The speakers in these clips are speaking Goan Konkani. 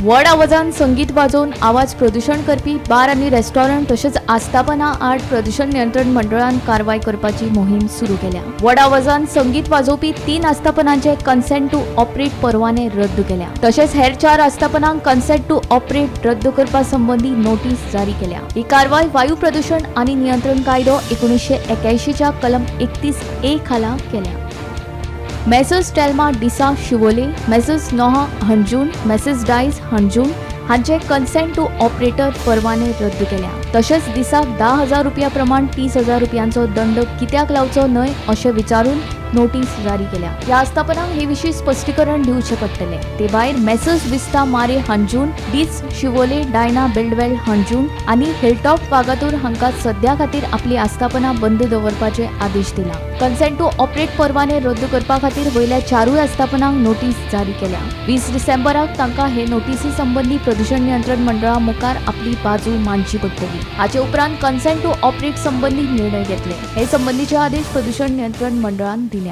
व्हड आवाजान संगीत वाजोवन आवाज प्रदूशण करपी बार आनी रेस्टॉरंट तशेंच आस्थापना आड प्रदूशण नियंत्रण मंडळान कारवाय करपाची मोहीम सुरू केल्या. व्हड आवाजान संगीत वाजोवपी 3 आस्थापनांचे कन्सेंट टू ऑपरेट परवाने रद्द केल्या. तशेंच हेर 4 आस्थापनांक कन्सेंट टू ऑपरेट रद्द करपा संबंदी नोटीस जारी केल्या. ही कारवाय वायू प्रदूशण आनी नियंत्रण कायदो 1981च्या कलम 31A खाला केल्या. Messrs Telma D'Sa Siolim, Messrs Noah Anjuna, Messrs Dias Anjuna हांचे कन्सेंट टू ऑपरेटर परवाने रद्द केल्या. तशेंच दिसाक 10,000 रुपया प्रमाण 30,000 रुपयांचो दंड कित्याक लावचो न्हय अशें विचारून नोटीस जारी केल्या. ह्या आस्थापनांक हे विशीं स्पश्टीकरण दिवचें पडटलें. ते भायर मेसर्स विस्ता मारे हंजून, डीस शिवोले, डायना बिल्डवेल हंजून आनी हिलटॉप वागातूर हांकां सद्या खातीर आपली आस्थापना बंद दवरपाचे आदेश दिला. कन्सेंट टू ऑपरेट परवाने रद्द करपा खातीर वयल्या 4 आस्थापनांक नोटीस जारी केल्या. 20 डिसेंबराक तांकां हे नोटीसी संबंदी प्रदूशण नियंत्रण मंडळा मुखार आपली बाजू मांडची पडटली. हाचे उपरांत कन्सेंट टू ऑपरेट संबंदी निर्णय घेतले. हे संबंदीचे आदेश प्रदूशण नियंत्रण मंडळान दिल्यात.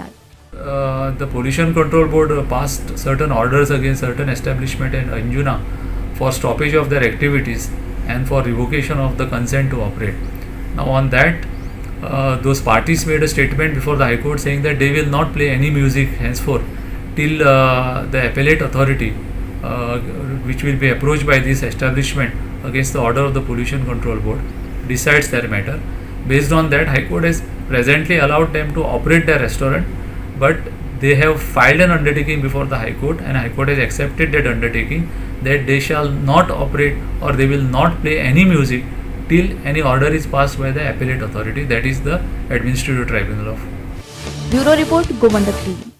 The Pollution Control Board passed certain orders against certain establishment in Anjuna for stoppage of their activities and for revocation of the consent to operate. Now, on that, those parties made a statement before the High Court saying that they will not play any music henceforth till the appellate authority, which will be approached by this establishment against the order of the Pollution Control Board, decides their matter. Based on that, High Court has presently allowed them to operate their restaurant, but they have filed an undertaking before the High Court, and High Court has accepted that undertaking that they shall not operate or they will not play any music till any order is passed by the appellate authority, that is the Administrative Tribunal of Bureau report, Gomantak TV.